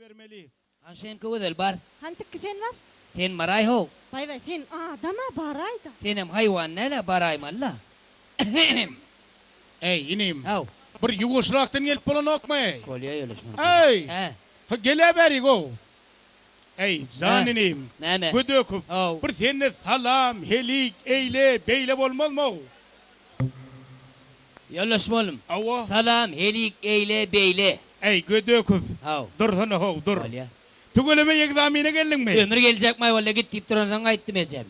Bermeli. Han şemki gözel bar. Han tikki sen bar. Sen baraý how. Baý baý sen adama baraýda. Senem haýwan dälä baraýmalyla. Eý inim. How. Bir ýuwaşrakdan gelip bolanokmy eý. Bolýa ýöleşmeli. Eý. Hä. Ha geläberiň how. Eý jan inim. Näme? Gödökow. How. Bir sende salam, helik, eýle, beýle bolmazmy how. Ýoldaş mollum. Hawa. Salam, helik, eýle, beýle. Eý, Gödökow. Haw. Dursana how, dur. Bolýa. Tüweleme egzamine geldiňmi? Ömür geljekmaý bolýa, git diýip duransoň gaýtdym ejem.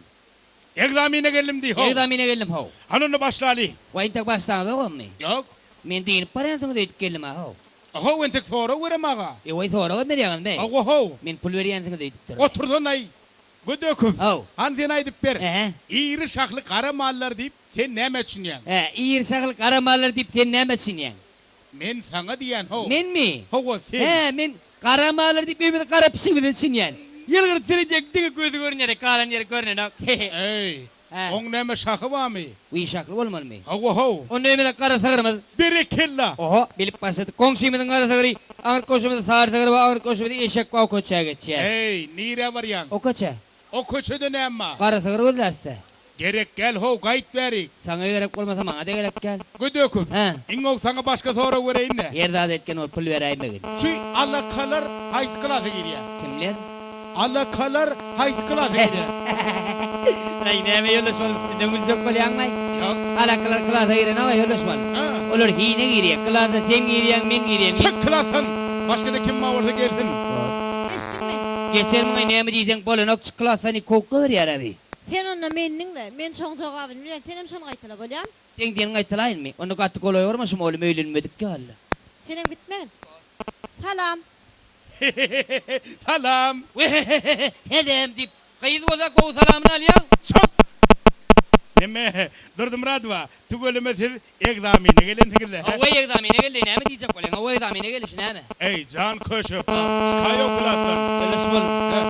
Egzamine geldim diý, how. Egzamine geldim, how. Hany onda başlaly. Waý, entek başlaňyzogamy? Ýok. Men dynyp barýansyňyz öýdüp geldim-ä, how. How, entek sorag berem aga. Ewaý, soragam berýäňizmi? Hawa, how. Men pul berýänsiňiz öýdüpdirin. Otursana-aý. Gödökow. Haw. Hany sen aýdyp ber. Ähä. Iri şahly gara mallar diýip, Sen nämä düşünýäň? Hä, iri şahly gara mallar diýip sen nämä düşünýäň? Men saňa diýýän, how. Menmi? Hawa, sen. Hä, men gara mallar diýip öýmüziň gara pişigimize düşünýän. Ýylgyryp seredýäň, diňe gözi görünýär, galan ýeri görnenok. Hehe. Eý, Hä. oň näme şahy barmy? Wiý, şahly bolmalymy? Hawa, how. Onda öýmüzde gara sygrymyz. Berekella! Oho, bilip başladyk. Goňşymyzyň gara sygry, aňryk goşumyzda sary sygyr bar, aňryk goşumyzda eşek bar, o köçä geçýär. Eý, nirä barýaň? O köçä. O köçede näme bar? Gara sygyr gözläris-dä. Gerek gel how, gaýt bärik. Saňa gerek bolmasa maňa-da gerek gel. Gödökow, Hä. iň gowy saňa başga sorag bereýin-dä. Her zat etgen bolup pul beräýmegin. Şu alakalar haýsy klasa girýär? Kimler? Alakalar haýsy klasa girýär? Aý, näme ýoldaş bolup üstünden güljek bolýaňmaý? Ýok. Alakalar klasa girenok-a ýoldaş bolup. Hä. Olar hine girýär. Klasa sen girýäň, men girýän. Çyk klasdan! Başga-da kim bar bolsa gelsin. Bor. Eşitdiňmi? Geçer muňa näme diýseň bolanok çyk klasdan ikowka berýär-ä bi. Sen onda meni diňle, men şoň jogabyny bilýän, senem şony gaýtala, bolýamy? Seň diýeniňi gaýtalaýynmy? Onda gaty golaý barma şu mollum öýlenmedik ýaly. Senem gitmegin. Salam. Hehehehe salam. Wehehehe selam diýip gyz bolsa gowy salamyny alýaň. Çyk! Neme, Durdymyradowa, tüweleme siz Egzamine gelensiňiz-le, hä? Hawa, egzamine geldi. Näme diýjek bolýaň? Hawa, egzamine geldi. Şu näme? Eý, jan köşek, çykaý o klasdan. Ýoldaş bol.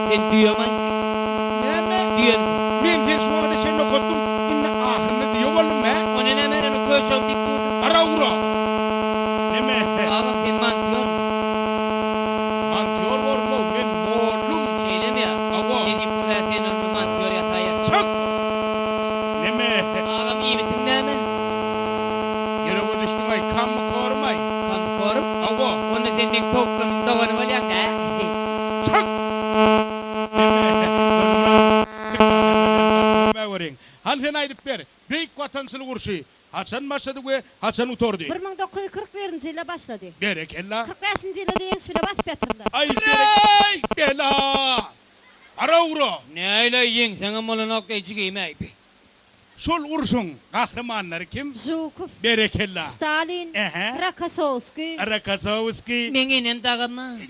Sen düýemi? Näme? Düýemisiň? Men seni şu wagta çenli okatdym, indi ahyrynda düýe boldum, hä? Onda näme indi köşegim diýip dursuň? Gara ugra! Neme? Agam, sen mantýormy? Mantýor bormy-ow, men mollum. Şeýlemi ýa? Hawa. Nesip bolsa, sen onda mantýor ýataýarsyň. Çyk! Neme? Agam iýmitiň näme? Ýürege düşdüň-aý, kammy korum-aý. Kammy korum? Hawa. Onda sen meň towuklarymyň dogany bolýaň-da? Çyk! Neme? Durdymyrat, görmä görüň. Hany sen aýdyp ber, Beýik Watançylyk urşy haçan başlady we haçan gutardy? 1941-nji ýylda başlady. Berekella! 45-nji ýylda-da ýeňiş bile basyp ýatyrdylar. Aý, berekella! Gara ugra! Näleý ýeňseňem bolanok eý jigim-äý. Şol urşuň gahrymanlary kim? Žukow. Berekella. Stalin. Ähä. Rokosowskiý. Rokosowskiý. Meň enem dagamy?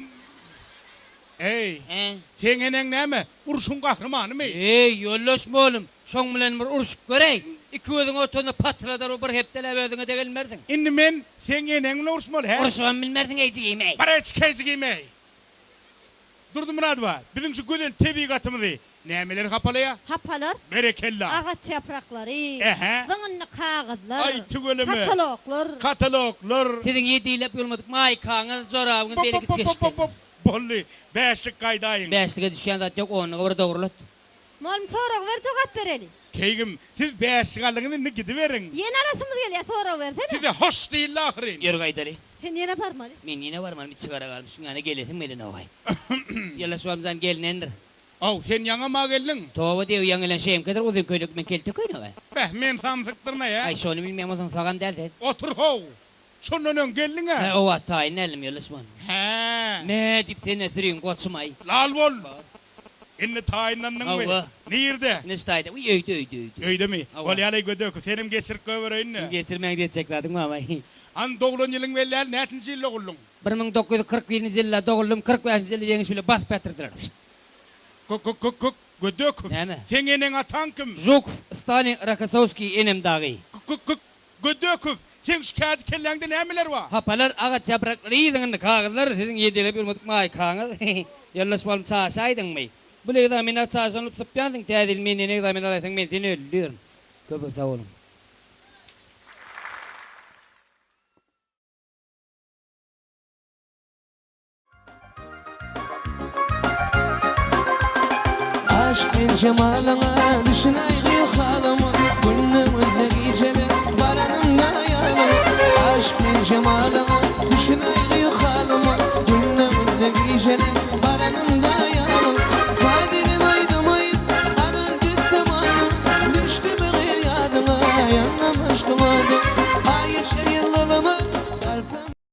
Eý. Hä? Seň eneň näme, urşuň gahrymanymy? Eý, ýoldaş mollum, şoň bilen bir urşup göräý. Iki gözüň ortasynda patladar we bir hepdeläp özüňe-de gelmersiň. Indi men seň eneň bilen uruşmaly, hä? Urşubam bilmersiň, eý jigim-eý. Bar eçik, eý jigim-eý. Durdymyradowa, biziň şu gözel tebigatymyzy nämeler hapalaýar? Hapalar. Berekella! Agaç ýapraklary. Ähä. Zyňyndy kagyzlar. Aý, tüweleme! Kataloglar. Kataloglar. Siziň ýedi ýyllap ýulmadyk maýkaňyz, jorabyňyz, beýleki çeşitler. Bop-bop-bop-bop! Boldy. Bäşlik gaýdaýyň. Bäşlige düşýän zat ýok, onluga bir dogrulat. Mugallym sorag ber jogap bereli. Keýgim, siz bäşlik aldyňyz indi gidiberiň. Ýene alasymyz gelýär sorag bersene. Size hoş diýildi ahyryn. Ýör gaýdaly. Sen ýene barmaly. Men ýene barmaly içigara galmyş şuň ýanyna gelesim gelenok-aý. Ýoldaş babamjan gelnendir. Aw, sen ýaňam-a geldiň. Toba diýew ýaňy gelen şemkedir uzyn köýnek men kelte köýneg-ä. Beh, men samsykdyryn-aý-ä. Aý, şony bilmeýän bolsaň sagam däl sen. Otur-how! Şondan öň geldiň-ä. Hä, o wagt taýyn däldim ýoldaş mugallym. Hä. Me diýip sen-de sürüň goçum-aý. Lal bol! Indi taýynlandyňmy? Hawa. Nirde? Ine şu taýda. Wiý, öýde, öýde, öýde. Öýdemi? Hawa. Bolýa-laý gödek, senem geçirip goýbereýin-dä. Geçirmäň diýjek zadyň barmy? Hany doglan ýylyň belli däl, näçinji ýylda doguldyň? 1941-nji ýylda doguldym, 45-nji ýylda ýeňiş bile basyp ýatyrdylar. Wşt! Kuk-kuk-kuk-kuk, gödek. Näme? Seň eneň-ataň kim? Žukow, Stalin, Rokossowskiý, enem dagy. Kuk-kuk-kuk, Gödökow, seň şu kädi kelläňde nämeler bar? Hapalar, agaç ýapraklary, zyňyndy kagyzlar, siziň ýedelep ýörmedik maýkaňyz. Ýoldaş bolum çaşaýdyňmy? Bul egzamene çaşanyp sypýansyň, täze ýyl menden egzamen alaýsaň men seni öldürerin. Köp köp sag boluň. men jemalyňa Düşünäý gyz halyma Günde-günde gijeler Baranymda ýanyňa Aşyk men jemalyňa Düşünäý gyz halyma Günde-günde gijeler.